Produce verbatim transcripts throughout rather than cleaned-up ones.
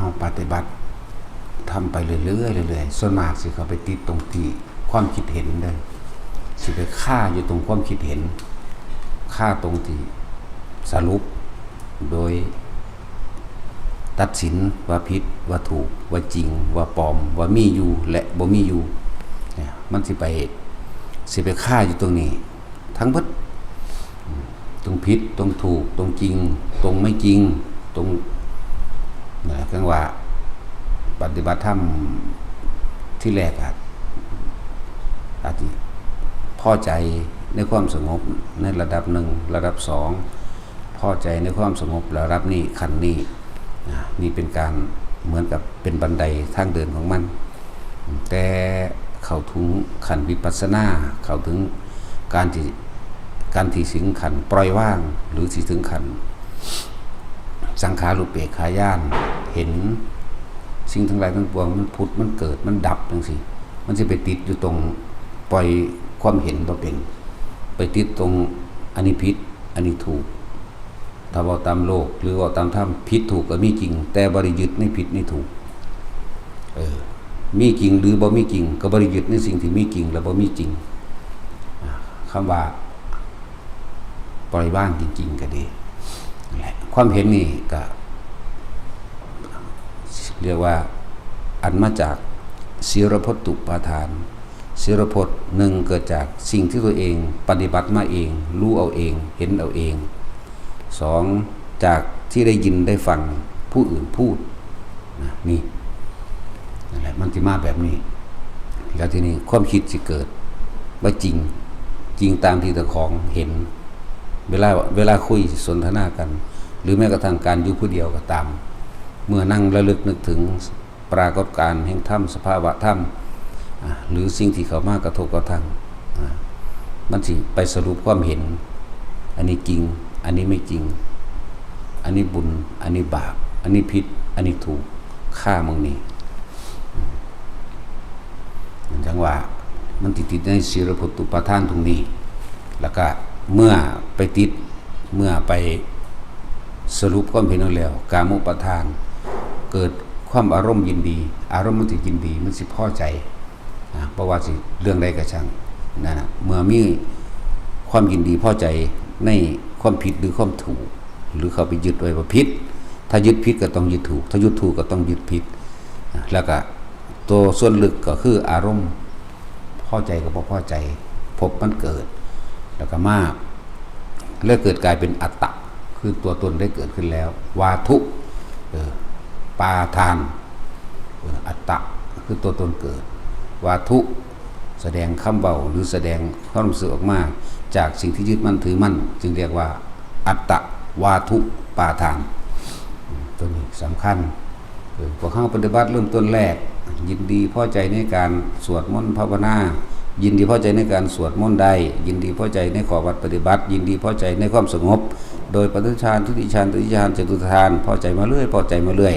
เอาปฏิบัติทำไปเรื่อยๆเรื่อยๆ ส่วนมากสิเขาไปติดตรงที่ความคิดเห็นเลย สิไปคาอยู่ตรงความคิดเห็น คาตรงที่สรุป โดยตัดสินว่าผิดว่าถูก ว่าจริงว่าปลอม ว่ามีอยู่และบ่มีอยู่ เนี่ยมันสิไป สิไปคาอยู่ตรงนี้ ทั้งเบิด ตรงผิด ตรงถูก ตรงจริง ตรงไม่จริง ตรงนั่นแหละจั่งว่า ปฏิบัติธรรมที่แรกอะอาจจะพอใจในความสงบในระดับหนึ่ง ระดับสอง พอใจในความสงบระดับนี้ ขั้นนี้ อ่า นี่เป็นการเหมือนกับเป็นบันไดทางเดินของมัน แต่เข้าถึงขั้นวิปัสสนา เข้าถึงการที่ การที่ถึงขั้นปล่อยวาง หรือสิถึงขั้นสังขารุปเปกขาญาณ เห็นสิ่งทั้งหลายทั้งปวงมันผุด มันเกิด มันดับจั่งซี้ มันสิไปติดอยู่ตรงปล่อยความเห็นบ่เป็น ไปติดตรงอันนี้ผิด อันนี้ถูก ถ้าเว้าตามโลกหรือเว้าตามธรรม ผิดถูกก็มีจริง แต่บ่ได้ยึดในผิดในถูก เออ มีจริงหรือบ่มีจริง ก็บ่ได้ยึดในสิ่งที่มีจริงและบ่มีจริง อ่า คำว่าปล่อยวางจริงๆก็ดี นั่นแหละ ความเห็นนี่ก็เรียกว่าอันมาจากสีลพจน์อุปาทาน สีลพจน์หนึ่งเกิดจากสิ่งที่ตัวเองปฏิบัติมาเอง รู้เอาเอง เห็นเอาเอง สอง จากที่ได้ยินได้ฟังผู้อื่นพูด นะ นี่ นั่นแหละ มันสิมาแบบนี้ แล้วทีนี้ความคิดสิเกิดว่าจริง จริงตามที่เจ้าของเห็น เวลา เวลาคุยสนทนากัน หรือแม้กระทั่งการอยู่ผู้เดียวก็ตาม เมื่อนั่งระลึกนึกถึงปรากฏการณ์แห่งธรรม สภาวะธรรม อ่า หรือสิ่งที่เข้ามากระทบกระทั่ง อ่า มันสิไปสรุปความเห็น อันนี้จริง อันนี้ไม่จริง อันนี้บุญ อันนี้บาป อันนี้ผิด อันนี้ถูก คาหม่องนี้ จั่งว่ามันติดติดในสีลพจน์อุปาทานตรงนี้ แล้วก็เมื่อไปติด เมื่อไปสรุปความเห็นเอาแล้ว กามุปาทาน เกิดความอารมณ์ยินดี อารมณ์มันสิยินดี มันสิพอใจ นะ เพราะว่าสิเรื่องใดก็ช่าง นั่นน่ะ เมื่อมีความยินดีพอใจในความผิดหรือความถูก หรือเขาไปยึดไว้ว่าผิด ถ้ายึดผิดก็ต้องยึดถูก ถ้ายึดถูกก็ต้องยึดผิด นะ แล้วก็ตัวส่วนลึกก็คืออารมณ์ พอใจกับบ่พอใจ ภพมันเกิด แล้วก็มา แล้วเกิดกลายเป็นอัตตะ คือตัวตนได้เกิดขึ้นแล้ว วาทุ เออ ปาทาน เออ อัตตะ คือตัวตนเกิด วาทุ แสดงคำเว้าหรือแสดงความรู้สึกออกมา จากสิ่งที่ยึดมั่นถือมั่น จึงเรียกว่าอัตตะวาทุปาทาน ตัวนี้สำคัญ เออ พวกเฮาปฏิบัติเริ่มต้นแรก ยินดีพอใจในการสวดมนต์ภาวนา ยินดีพอใจในการสวดมนต์ได้ ยินดีพอใจในข้อวัดปฏิบัติ ยินดีพอใจในความสงบ โดยปฐมฌาน ทุติยฌาน ตติยฌาน จตุตตฌาน พอใจมาเรื่อย พอใจมาเรื่อย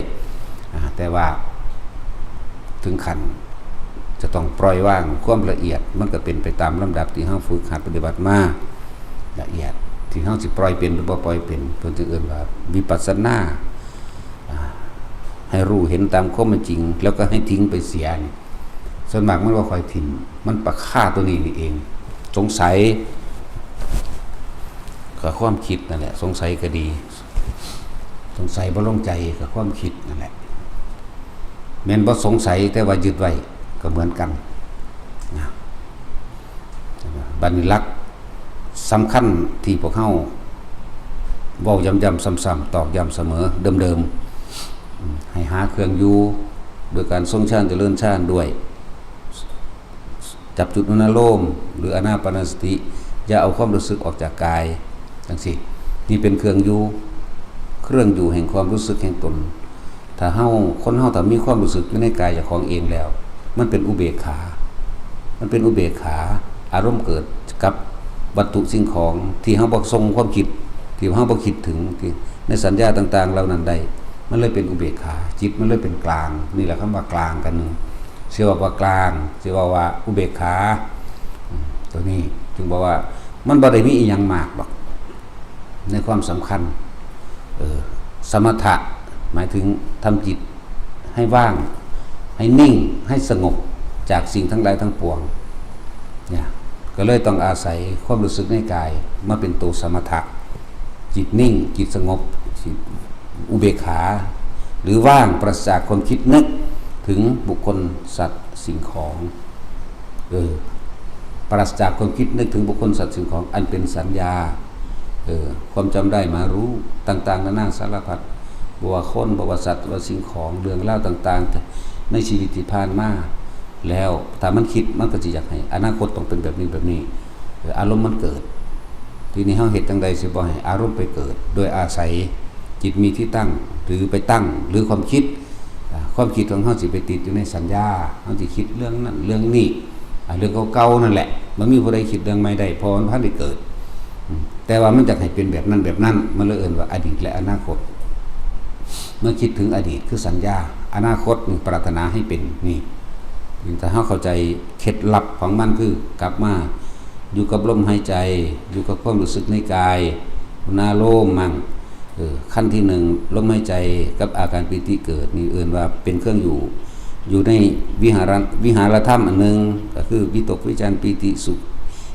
อ่า แต่ว่าถึงขั้นจะต้องปล่อยวางความละเอียด มันก็เป็นไปตามลำดับที่เฮาฝึกหัดปฏิบัติมา ละเอียด ที่เฮาสิปล่อยเป็นหรือบ่ปล่อยเป็น เพิ่นจึงเอิ้นว่าวิปัสสนา อ่า ให้รู้เห็นตามความเป็นจริง แล้วก็ให้ทิ้งไปเสียนี่ ส่วนมากมันบ่ค่อยทิ้ง มันไปคาตัวนี้นี่เอง สงสัย ก็ความคิดนั่นแหละ สงสัยก็ดี สงสัยบ่ลงใจก็ความคิดนั่นแหละ แม่นบ่สงสัยแต่ว่ายึดไว้ก็เหมือนกัน นะ บัดนี้หลักสำคัญที่พวกเฮาเว้าย้ำๆ ซ้ำๆ ตอกย้ำเสมอเดิมๆ ให้หาเครื่องอยู่ โดยการทรงฌานเจริญฌานด้วย จับจุดอนุโลม หรืออานาปานสติ อย่าเอาความรู้สึกออกจากกาย จั่งซี้ นี่เป็นเครื่องอยู่ เครื่องอยู่แห่งความรู้สึกแห่งตน ถ้าเฮา คนเฮาถ้ามีความรู้สึกอยู่ในกายเจ้าของเองแล้ว มันเป็นอุเบกขา มันเป็นอุเบกขา อารมณ์เกิดกับวัตถุสิ่งของที่เฮาบ่ส่งความคิด ที่เฮาบ่คิดถึง ที่ในสัญญาต่างๆ เหล่านั้นได้ มันเลยเป็นอุเบกขา จิตมันเลยเป็นกลาง นี่แหละคำว่ากลางกันหนึ่ง สิเว้าว่ากลาง สิเว้าว่าอุเบกขา อืม ตัวนี้จึงบอกว่ามันบ่ได้มีอีหยังมากดอก ในความสำคัญ เออ สมถะ หมายถึงทำจิต ให้ว่าง ให้นิ่ง ให้สงบจากสิ่งทั้งหลายทั้งปวง เนี่ย ก็เลยต้องอาศัยความรู้สึกในกายมาเป็นตัวสมถะ จิตนิ่ง จิตสงบ จิตอุเบกขา หรือว่างปราศจากความคิดนึกถึงบุคคลสัตว์สิ่งของ เออ ปราศจากความคิดนึกถึงบุคคลสัตว์สิ่งของอันเป็นสัญญา เออ ความจำได้หมายรู้ต่างๆนานาสารพัด บ่ว่าคน บ่ว่าสัตว์ บ่ว่าสิ่งของ เรื่องราวต่างๆในชีวิตที่ผ่านมา แล้วถ้ามันคิดมันก็สิอยากให้อนาคตต้องเป็นแบบนี้แบบนี้ เออ อารมณ์มันเกิด ทีนี้เฮาเฮ็ดจั่งใดสิบ่ให้อารมณ์ไปเกิด โดยอาศัยจิตมีที่ตั้ง หรือไปตั้ง หรือความคิด อ่า ความคิดของเฮาสิไปติดอยู่ในสัญญา เฮาสิคิดเรื่องนั้นเรื่องนี้ อ่า เรื่องเก่าๆนั่นแหละ บ่มีผู้ใดคิดเรื่องใหม่ได้ เพราะมันบ่ทันได้เกิด อืม แต่ว่ามันอยากให้เป็นแบบนั้นแบบนั้น มันเลยเอิ้นว่าอดีตและอนาคต เมื่อคิดถึงอดีตคือสัญญา อนาคตนี่ปรารถนาให้เป็น นี่ ถ้าเฮาเข้าใจเคล็ดลับของมันคือกลับมาอยู่กับลมหายใจ อยู่กับความรู้สึกในกาย อุณาโลมมั่ง เออ ขั้นที่หนึ่ง ลมหายใจกับอาการปีติเกิด นี่เอิ้นว่าเป็นเครื่องอยู่ อยู่ในวิหาร วิหารธรรมอันหนึ่ง ก็คือวิตกวิจารปีติสุข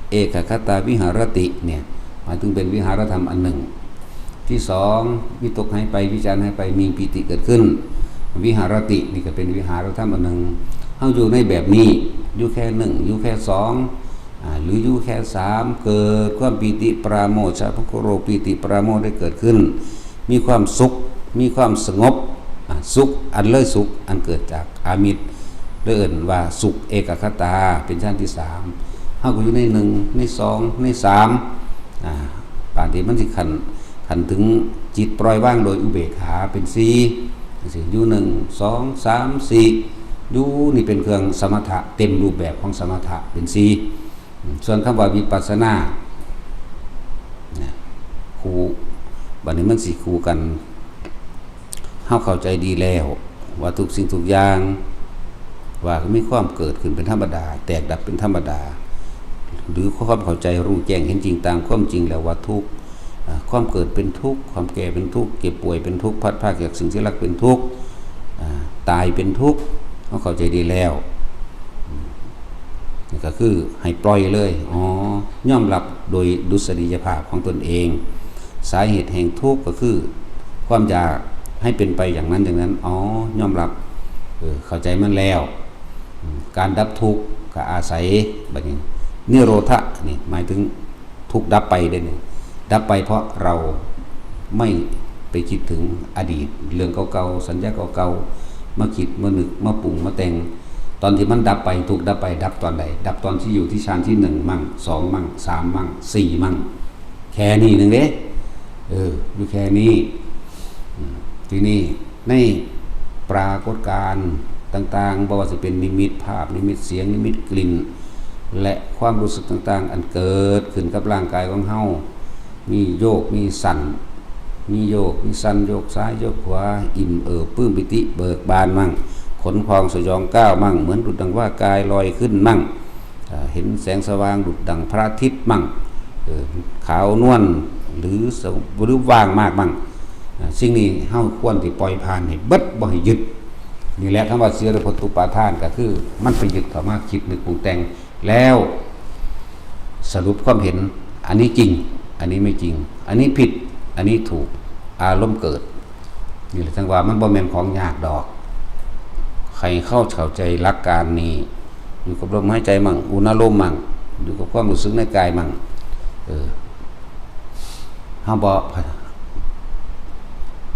เอกัคคตาวิหารติ เนี่ย หมายถึงเป็นวิหารธรรมอันหนึ่ง ที่สอง วิตกหายไป วิจารหายไป มีปีติเกิดขึ้น วิหารติ นี่ก็เป็นวิหารธรรมอันหนึ่ง เฮาอยู่ในแบบนี้ อยู่แค่หนึ่ง อยู่แค่สอง อ่า หรืออยู่แค่สาม เกิดความปีติปราโมทย์ สัพพะโคโร ปีติปราโมทย์ได้เกิดขึ้น มีความสุข มีความสงบ อ่า สุข อันเลิศสุข อันเกิดจากอามิตร เรียกว่าสุขเอกัคคตา เป็นชั้นที่สาม เฮาก็อยู่ในหนึ่ง ในสอง ในสาม อ่า ปานที่มันสิขั้น ขั้นถึงจิตปล่อยวางโดยอุเบกขาเป็นสี่ จั่งซี้ อยู่หนึ่ง สอง สาม สี่ อยู่นี่เป็นเครื่องสมถะ เต็มรูปแบบของสมถะเป็นสี่ ส่วนคำว่าวิปัสสนา นะ คู่ บัดนี้มันสิคู่กัน เฮาเข้าใจดีแล้วว่าทุกสิ่งทุกอย่าง ว่ามีความเกิดขึ้นเป็นธรรมดา แตกดับเป็นธรรมดา หรือความเข้าใจรู้แจ้งเห็นจริงตามความจริงแล้วว่าทุกข์ อ่า ความเกิดเป็นทุกข์ ความแก่เป็นทุกข์ เจ็บป่วยเป็นทุกข์ พลัดพรากจากสิ่งที่รักเป็นทุกข์ อ่า ตายเป็นทุกข์ เฮาเข้าใจดีแล้ว อืม นี่ก็คือให้ปล่อยเลย อ๋อ ยอมรับโดยดุษฎียภาพของตนเอง สาเหตุแห่งทุกข์ก็คือความอยากให้เป็นไปอย่างนั้นอย่างนั้น อ๋อ ยอมรับ เออ เข้าใจมันแล้ว อืม การดับทุกข์ก็อาศัย บัดนี้ นิโรธะ นี่หมายถึงทุกข์ดับไปเด้นี่ ดับไปเพราะเราไม่ไปคิดถึงอดีต เรื่องเก่าๆ สัญญาเก่าๆ มาคิด มานึก มาปรุง มาแต่ง ตอนที่มันดับไป ทุกข์ดับไป ดับตอนใด ดับตอนที่อยู่ที่ฌานที่หนึ่งมั่ง สองมั่ง สามมั่ง สี่มั่ง แค่นี้หนึ่งเด้ เออ อยู่แค่นี้ อืม ทีนี้ในปรากฏการณ์ต่างๆ บ่ว่าสิเป็นนิมิตภาพ นิมิตเสียง นิมิตกลิ่น และความรู้สึกต่างๆ อันเกิดขึ้นกับร่างกายของเฮา มีโยก มีสั่น มีโยก มีสั่น โยกซ้าย โยกขวา อิ่มเอิบ ปลื้มปีติ เบิกบานมั่ง ขนพองสยองก้าวมั่ง เหมือนดุจดังว่ากายลอยขึ้นมั่ง อ่า เห็นแสงสว่างดุจดังพระอาทิตย์มั่ง เออ ขาวนวล หรือสว- หรือว่างมากมั่ง อ่า สิ่งนี้เฮาควรที่ปล่อยผ่านให้เบิด บ่ให้ยึด นี่แหละคำว่าเสียรพตุปาทาน ก็คือมันไปยึดเข้ามาคิดนึกปรุงแต่ง แล้วสรุปความเห็น อันนี้จริง อันนี้ไม่จริง อันนี้ผิด อันนี้ถูก อารมณ์เกิด นี่แหละจั่งว่ามันบ่แม่นของยากดอก ใครเข้าเข้าใจหลักการนี้ อยู่กับลมหายใจมั่ง อุณาโลมมั่ง อยู่กับความรู้สึกในกายมั่ง เออ เฮาบ่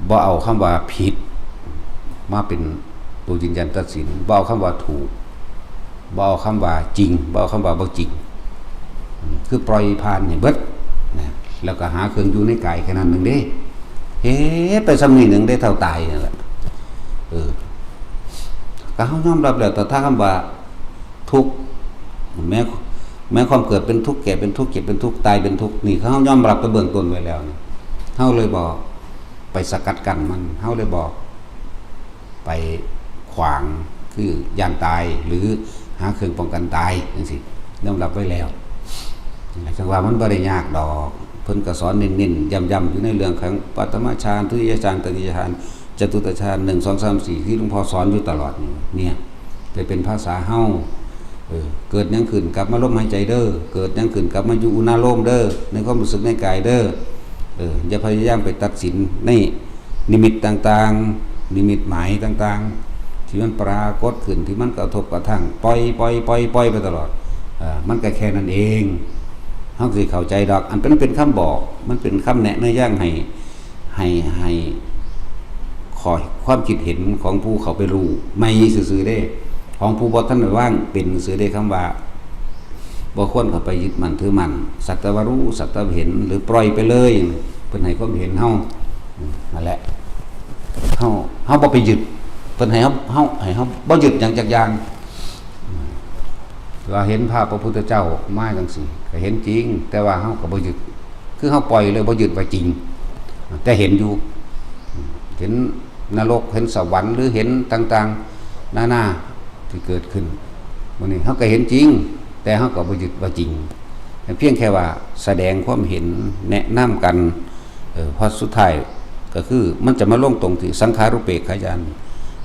บ่เอาคำว่าผิด มาเป็นตัวยืนยันตัดสิน บ่เอาคำว่าถูก บ่เอาคำว่าจริง บ่เอาคำว่าบ่จริง คือปล่อยผ่านให้เบิดนะ แล้วก็หาเครื่องอยู่ในกายแค่นั้นหนึ่งเด้ เฮ็ดไปส่ำนี้หนึ่งได้เท่าตายนั่นแหละ เออ ก็เฮายอมรับแล้ว แต่ถ้าคำว่าทุกข์ แม้ แม้ความเกิดเป็นทุกข์ แก่เป็นทุกข์ เจ็บเป็นทุกข์ ตายเป็นทุกข์ นี่เฮายอมรับแต่เบื้องต้นไว้แล้วนี่ เฮาเลยบ่ไปสกัดกั้นมัน เฮาเลยบ่ไปขวาง คือย่านตาย หรือหาเครื่องป้องกันตายจั่งซี้ ยอมรับไว้แล้ว จั่งว่ามันบ่ได้ยากดอก เพิ่นก็สอนเน้นๆ ย้ำๆ อยู่ในเรื่องของปฐมฌาน ทุติยฌาน ตติยฌาน จตุตฌาน หนึ่ง สอง สาม สี่ ที่หลวงพ่อสอนอยู่ตลอดนี่ เนี่ย แต่เป็นภาษาเฮา เออ เกิดหยังขึ้นกลับมาลมหายใจเด้อ เกิดหยังขึ้นกลับมาอยู่อุณาโลมเด้อ ในความรู้สึกในกายเด้อ เออ อย่าพยายามไปตัดสินในนิมิตต่างๆ นิมิตหมายต่างๆ ที่มันปรากฏขึ้น ที่มันกระทบกระทั่ง ปล่อย ปล่อย ปล่อย ปล่อยไปตลอด เออ มันก็แค่นั้นเอง เฮาสิเข้าใจดอก อันเป็น เป็นคำบอก มันเป็นคำแนะนำย่างให้ ให้ ให้ ขอความคิดเห็นของผู้เข้าไปรู้ใหม่ซื่อๆเด้ ของผู้บ่ทันได้วางเป็นซื่อเด้ คำว่าบ่ควรเข้าไปยึดมั่นถือมั่น สักแต่ว่ารู้ สักแต่ว่าเห็น หรือปล่อยไปเลย เพิ่นให้ความเห็นเฮา อืม นั่นแหละ เฮา เฮาบ่ไปยึด เพิ่นให้เฮา เฮา ให้เฮาบ่ยึดหยังจักอย่าง อืม ว่าเห็นภาพพระพุทธเจ้ามาจังซี่ ก็เห็นจริง แต่ว่าเฮาก็บ่ยึด คือเฮาปล่อยเลย บ่ยึดว่าจริง แต่เห็นอยู่ เห็นนรก เห็นสวรรค์ หรือเห็นต่างๆ นานาที่เกิดขึ้น มื้อนี้เฮาก็เห็นจริง แต่เฮาก็บ่ยึดว่าจริง เพียงแค่ว่าแสดงความเห็น แนะนำกัน เออ เพราะสุดท้ายก็คือมันจะมาลงตรงที่สังขารุปเปกขาญาณ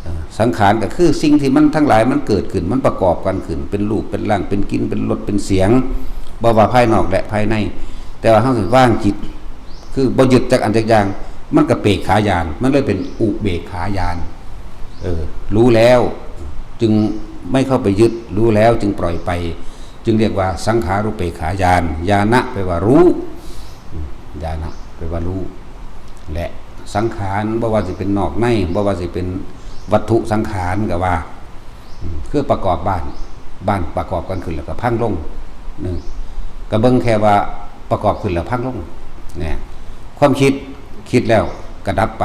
เออ สังขารก็คือสิ่งที่มันทั้งหลายมันเกิดขึ้น มันประกอบกันขึ้น เป็นรูป เป็นร่าง เป็นกลิ่น เป็นรส เป็นเสียง บ่ว่าภายนอกและภายใน แต่ว่าเฮาสิวางจิต คือบ่ยึดจักอันจักอย่าง มันก็เปกขาญาณ มันเลยเป็นอุเบกขาญาณ เออ รู้แล้วจึงไม่เข้าไปยึด รู้แล้วจึงปล่อยไป จึงเรียกว่าสังขารุปเปกขาญาณ ญาณะแปลว่ารู้ ญาณะแปลว่ารู้ และสังขาร บ่ว่าสิเป็นนอกใน บ่ว่าสิเป็นวัตถุสังขารก็ว่า อืม คือประกอบบ้าน บ้านประกอบกันขึ้นแล้วก็พังลง หนึ่ง ก็เบิ่งแค่ว่าประกอบขึ้นแล้วพังลง เนี่ย ความคิด คิดแล้วก็ดับไป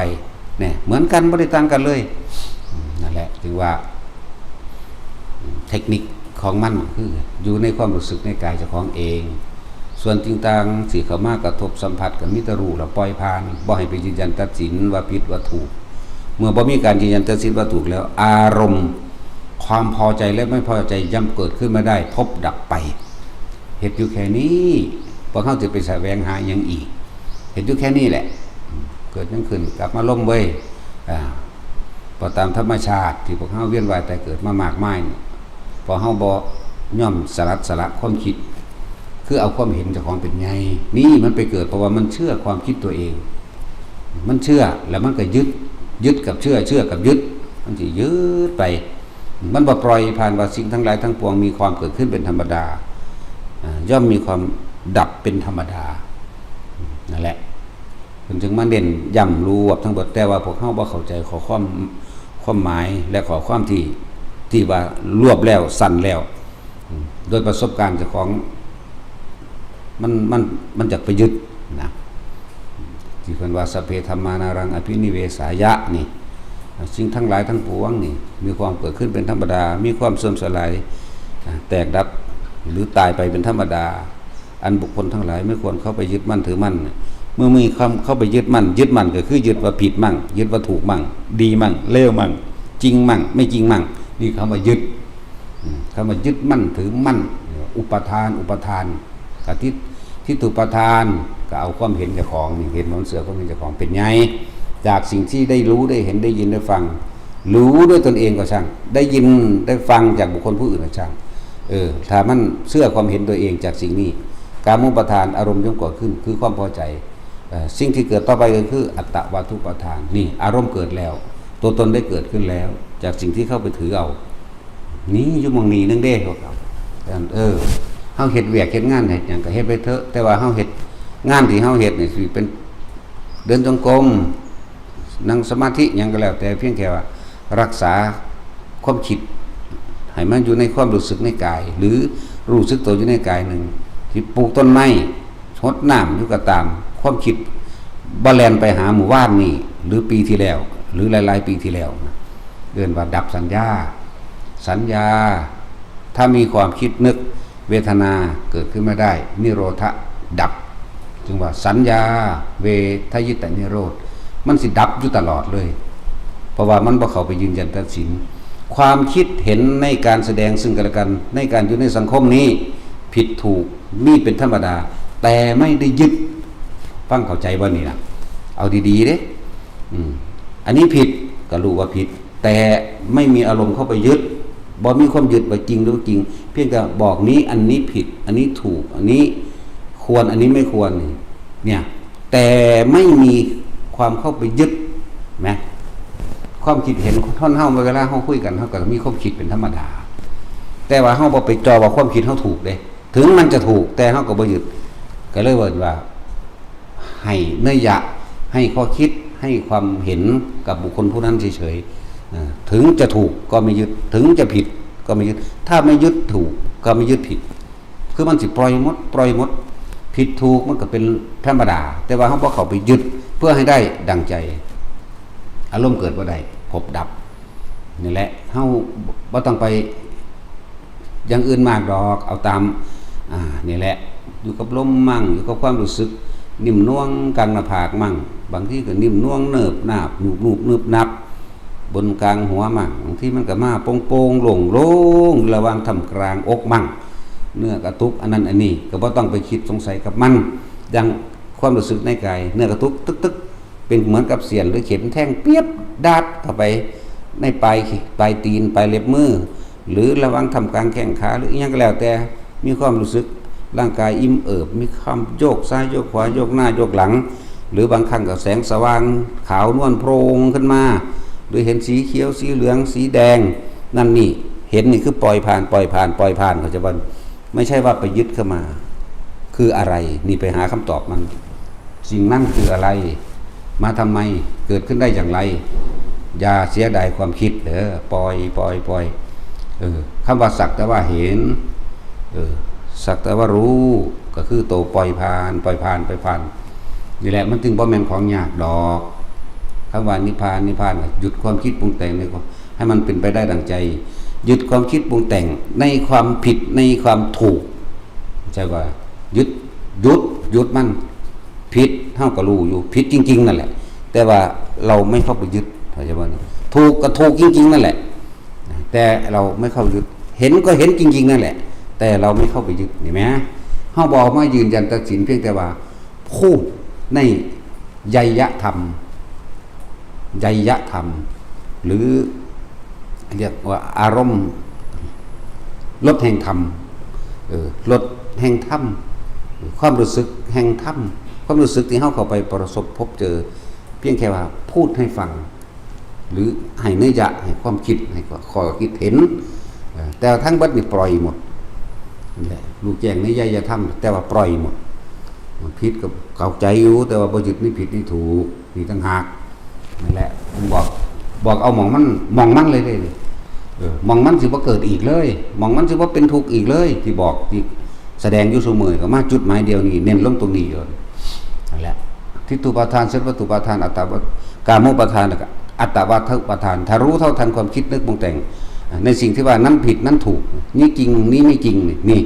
เนี่ย เหมือนกัน บ่ได้ต่างกันเลย อืม นั่นแหละ ถือว่า เทคนิคของมันคืออยู่ในความรู้สึกในกายเจ้าของเอง ส่วนสิ่งต่างที่เข้ามากระทบสัมผัสก็มีแต่รู้แล้วปล่อยผ่าน บ่ให้ไปยืนยันตัดสินว่าผิดว่าถูก เมื่อบ่มีการยืนยันตัดสินว่าถูกแล้ว อารมณ์ความพอใจและไม่พอใจย่อมเกิดขึ้นมาได้ พบดับไป เฮ็ดอยู่แค่นี้ พวกเฮาสิไปแสวงหาหยังอีก เฮ็ดอยู่แค่นี้แหละ เกิดหยังขึ้นกลับมาลมเว้ย อ่า เพราะตามธรรมชาติที่พวกเฮาเวียนว่ายตายเกิดมามากมายนี่ พอเฮาบ่ยอมสลัดสละความคิด คือเอาความเห็นเจ้าของเป็นใหญ่ นี่มันไปเกิดเพราะว่ามันเชื่อความคิดตัวเอง มันเชื่อแล้วมันก็ยึด ยึดกับเชื่อ เชื่อกับยึด มันสิยึดไป มันบ่ปล่อยผ่านว่าสิ่งทั้งหลายทั้งปวงมีความเกิดขึ้นเป็นธรรมดา อ่า ย่อมมีความดับเป็นธรรมดา นั่นแหละ เพิ่นจึงมาเน้นย้ำรวบทั้งหมด แต่ว่าพวกเฮาบ่เข้าใจข้อความ ความหมายและข้อความที่ ที่ว่ารวบแล้วสั้นแล้ว อืม โดยประสบการณ์เจ้าของ มัน มัน มันอยากไปยึดนะ ที่เพิ่นว่า สัพเพธัมมานารังอภินิเวสายะนี่ สิ่งทั้งหลายทั้งปวงนี่ มีความเกิดขึ้นเป็นธรรมดา มีความเสื่อมสลาย อ่า แตกดับ หรือตายไปเป็นธรรมดา อันบุคคลทั้งหลายไม่ควรเข้าไปยึดมั่นถือมั่น เมื่อมีความเข้าไปยึดมั่น ยึดมั่นก็คือยึดว่าผิดมั่ง ยึดว่าถูกมั่ง ดีมั่ง เลวมั่ง จริงมั่ง ไม่จริงมั่ง นี่คำว่ายึด อืม คำว่ายึดมั่นถือมั่น อุปาทาน อุปาทาน กะทิฏฐิ ทิฏฐุปาทาน ก็เอาความเห็นเจ้าของนี่ เห็นมันเสื่อม ความเห็นเจ้าของเป็นใหญ่ จากสิ่งที่ได้รู้ได้เห็นได้ยินได้ฟัง รู้ด้วยตนเองก็ช่าง ได้ยินได้ฟังจากบุคคลผู้อื่นก็ช่าง เออ ถ้ามันเชื่อความเห็นตัวเองจากสิ่งนี้ กามุปาทาน อารมณ์ย่อมเกิดขึ้น คือความพอใจ เอ่อ สิ่งที่เกิดต่อไปก็คืออัตตวาทุปาทาน นี่อารมณ์เกิดแล้ว ตัวตนได้เกิดขึ้นแล้ว จากสิ่งที่เข้าไปถือเอา นี่อยู่หม่องนี้นึงเด้ พวกเรา เออ เฮาเฮ็ดเวียกเฮ็ดงานเฮ็ดหยังก็เฮ็ดไปเถอะ แต่ว่าเฮาเฮ็ดงานที่เฮาเฮ็ดนี่สิเป็นเดินจงกรม นั่งสมาธิหยังก็แล้วแต่ เพียงแค่ว่ารักษาความคิดให้มันอยู่ในความรู้สึกในกาย หรือรู้สึกตัวอยู่ในกายหนึ่ง ที่ปลูกต้นไม้ หดน้ำอยู่ก็ตาม ความคิดบ่แล่นไปหามื้อวานนี้ หรือปีที่แล้ว หรือหลายๆปีที่แล้วนะ เอิ้นว่าดับสัญญา สัญญา ถ้ามีความคิดนึก เวทนาเกิดขึ้นมาได้ นิโรธะดับ จึงว่าสัญญาเวทยิตนิโรธ มันสิดับอยู่ตลอดเลย เพราะว่ามันบ่เข้าไปยืนยันตัดสิน ความคิดเห็นในการแสดงซึ่งกันและกัน ในการอยู่ในสังคมนี้ ผิดถูกมีเป็นธรรมดา แต่ไม่ได้ยึด ฟังเข้าใจบ่นี่นะ เอาดีๆเด้ อืม อันนี้ผิดก็รู้ว่าผิด แต่ไม่มีอารมณ์เข้าไปยึด บ่มีความยึดว่าจริงหรือบ่จริง เพียงแต่บอกนี้ อันนี้ผิด อันนี้ถูก อันนี้ควร อันนี้ไม่ควร เนี่ย แต่ไม่มีความเข้าไปยึดนะ ความคิดเห็นของท่านเฮา เวลาเฮาคุยกัน เฮาก็มีความคิดเป็นธรรมดา แต่ว่าเฮาบ่ไปจ่อว่าความคิดเฮาถูกเด้ ถึงมันจะถูก แต่เฮาก็บ่ยึด ก็เลยว่า ให้นัยยะ ให้ข้อคิด ให้ความเห็นกับบุคคลผู้นั้นเฉยๆ อ่า ถึงจะถูกก็ไม่ยึด ถึงจะผิดก็ไม่ยึด ถ้าไม่ยึดถูกก็ไม่ยึดผิด คือมันสิปล่อยหมด ปล่อยหมด ผิดถูกมันก็เป็นธรรมดา แต่ว่าเฮาบ่เข้าไปยึดเพื่อให้ได้ดังใจ อารมณ์เกิดบ่ได้ พบดับ นี่แหละ เฮาบ่ต้องไปอย่างอื่นมากดอก เอาตาม อ่า นี่แหละ อยู่กับลมมั่ง อยู่กับความรู้สึก นิ่มนวลกลางหน้าผากมั่ง บางทีก็นิ่มนวลเนิบนาบ หนุบหนุบนึบนับ บนกลางหัวมั่ง บางทีมันก็มาโป่งๆ โล่งๆ ระหว่างท่ามกลางอกมั่ง เนื้อกระตุกอันนั้นอันนี้ ก็บ่ต้องไปคิดสงสัยกับมัน อย่างความรู้สึกในกาย เนื้อกระตุกตึกๆ เป็นเหมือนกับเสี้ยนหรือเข็มแทงเปียบดาดเข้าไปในปลาย ปลายตีน ปลายเล็บมือ หรือระหว่างท่ามกลางแข้งขา หรืออิหยังก็แล้วแต่ มีความรู้สึกร่างกายอิ่มเอิบ มีความโยกซ้ายโยกขวา โยกหน้าโยกหลัง หรือบางครั้งก็แสงสว่างขาวนวลโพลงขึ้นมา หรือเห็นสีเขียว สีเหลือง สีแดง นั่นนี่ เห็นนี่คือปล่อยผ่าน ปล่อยผ่าน ปล่อยผ่าน เข้าใจบ่ ไม่ใช่ว่าไปยึดเข้ามา คืออะไร นี่ไปหาคำตอบมัน สิ่งนั้นคืออะไร มาทำไม เกิดขึ้นได้อย่างไร อย่าเสียดายความคิดเด้อ ปล่อย ปล่อย ปล่อย เออ คำว่าสักแต่ว่าเห็น เออ สักแต่ว่ารู้ ก็คือตัวปล่อยผ่าน ปล่อยผ่าน ปล่อยผ่าน นี่แหละ มันจึงบ่แม่นของยากดอก คำว่านิพพาน นิพพาน หยุดความคิดปรุงแต่งนี่ก็ให้มันเป็นไปได้ดังใจ หยุดความคิดปรุงแต่งในความผิด ในความถูก ใช่ว่า หยุด หยุด หยุดมัน ผิด เฮาก็รู้อยู่ ผิดจริงๆ นั่นแหละ แต่ว่าเราไม่เข้าไปยึด เข้าใจบ่ ถูกก็ถูกจริงๆ นั่นแหละ แต่เราไม่เข้ายึด เห็นก็เห็นจริงๆ นั่นแหละ แต่เราไม่เข้าไปยึด เห็นไหม เฮาบ่เอามายืนยันตัดสิน เพียงแต่ว่าพูดในไยยธรรม ไยยธรรม หรือเรียกว่าอารมณ์ รสแห่งธรรม เออ รสแห่งธรรม ความรู้สึกแห่งธรรม ความรู้สึกที่เฮาเข้าไปประสบพบเจอ เพียงแค่ว่าพูดให้ฟัง หรือให้นัยยะ ให้ความคิด ให้ข้อคิดเห็น เออ แต่ทั้งเบิดนี่ปล่อยหมด นี่แหละ รู้แจ้งในไยยธรรม แต่ว่าปล่อยหมด ผิดก็เข้าใจอยู่ แต่ว่าบ่ยึดในผิดในถูก นี่ต่างหาก นั่นแหละ ผมบอก บอกเอาหม่องมัน หม่องมันเลยเด้ เออ หม่องมันสิบ่เกิดอีกเลย หม่องมันสิบ่เป็นทุกข์อีกเลย ที่บอก ที่แสดงอยู่ซุมื้อ ก็มาจุดหมายเดียวนี้ เน้นลงตรงนี้อยู่ นั่นแหละ ทิฏฐุปาทาน สัญญาอุปาทาน อัตตา กามุปาทาน แล้วก็อัตตวาทุปาทาน ถ้ารู้เท่าทันความคิดนึกปรุงแต่ง ในสิ่งที่ว่านั้นผิดนั้นถูก นี้จริง นี้ไม่จริง นี่ นี่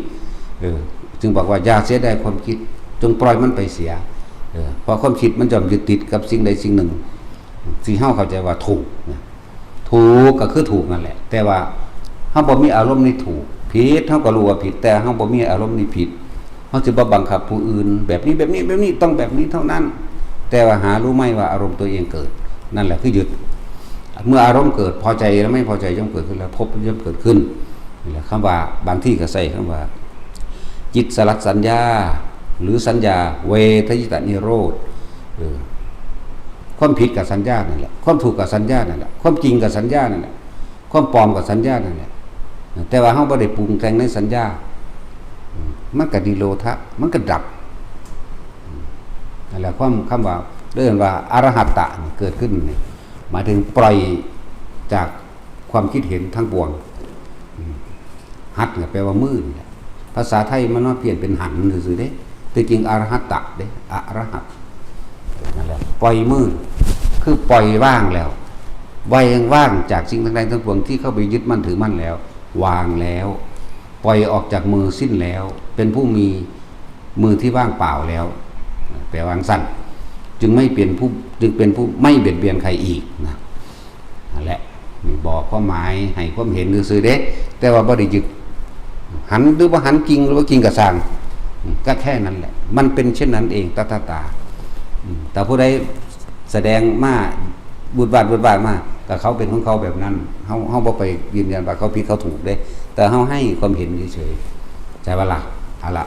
เออ จึงบอกว่าอย่าเสียดายความคิด จงปล่อยมันไปเสีย เออ เพราะความคิดมันย่อมยึดติดกับสิ่งใดสิ่งหนึ่ง ที่เฮาเข้าใจว่าถูกนะ ถูกก็คือถูกนั่นแหละ แต่ว่าเฮาบ่มีอารมณ์ในถูก ผิดเฮาก็รู้ว่าผิด แต่เฮาบ่มีอารมณ์ในผิด เฮาสิบ่บังคับผู้อื่น แบบนี้ แบบนี้ แบบนี้ ต้องแบบนี้เท่านั้น แต่ว่าหารู้ไหมว่าอารมณ์ตัวเองเกิด นั่นแหละคือยึด เมื่ออารมณ์เกิด พอใจและไม่พอใจย่อมเกิดขึ้น แล้วภพย่อมเกิดขึ้น นี่แหละ คำว่า บางที่ก็ใช้คำว่า จิตสลัดสัญญา หรือสัญญา เวทยิตนิโรธ เออ ความผิดกับสัญญานั่นแหละ ความถูกกับสัญญานั่นแหละ ความจริงกับสัญญานั่นแหละ ความปลอมกับสัญญานั่นแหละ แต่ว่าเฮาบ่ได้ปรุงแต่งในสัญญา อืม มันก็นิโรธะ มันก็ดับ อืม นั่นแหละ ความ คำว่า เรียกว่าอรหัตตะนี่เกิดขึ้นนี่ หมายถึงปล่อยจากความคิดเห็นทั้งปวง อืม หัตถ์เนี่ยแปลว่ามือนี่แหละ ภาษาไทยมันมาเปลี่ยนเป็นหันซื่อๆเด้ แต่จริงอรหัตตะเด้ อรหัต นั่นแหละ ปล่อยมือ คือปล่อยว่างแล้ว วาง ว่างจากสิ่งทั้งหลายทั้งปวงที่เข้าไปยึดมั่นถือมั่นแล้ว วางแล้ว ปล่อยออกจากมือสิ้นแล้ว เป็นผู้มีมือที่ว่างเปล่าแล้ว แปลว่าจั่งซั่น จึงไม่เป็นผู้ จึงเป็นผู้ไม่เบียดเบียนใครอีกนะ นั่นแหละ นี่บอกความหมาย ให้ความเห็นซื่อๆเด้ แต่ว่าบ่ได้ยึด หันหรือบ่หัน จริงหรือบ่จริงก็ซ่าง อืม ก็แค่นั้นแหละ มันเป็นเช่นนั้นเอง ตถาตา อืม แต่ผู้ใดแสดงมา บุดบาดบุดบาดมา แต่เขาเป็นของเขาแบบนั้น เฮา เฮาบ่ไปยืนยันว่าเขาผิดเขาถูกเด้ แต่เฮาให้ความเห็นเฉยๆ ใช่ปะล่ะ เอาละ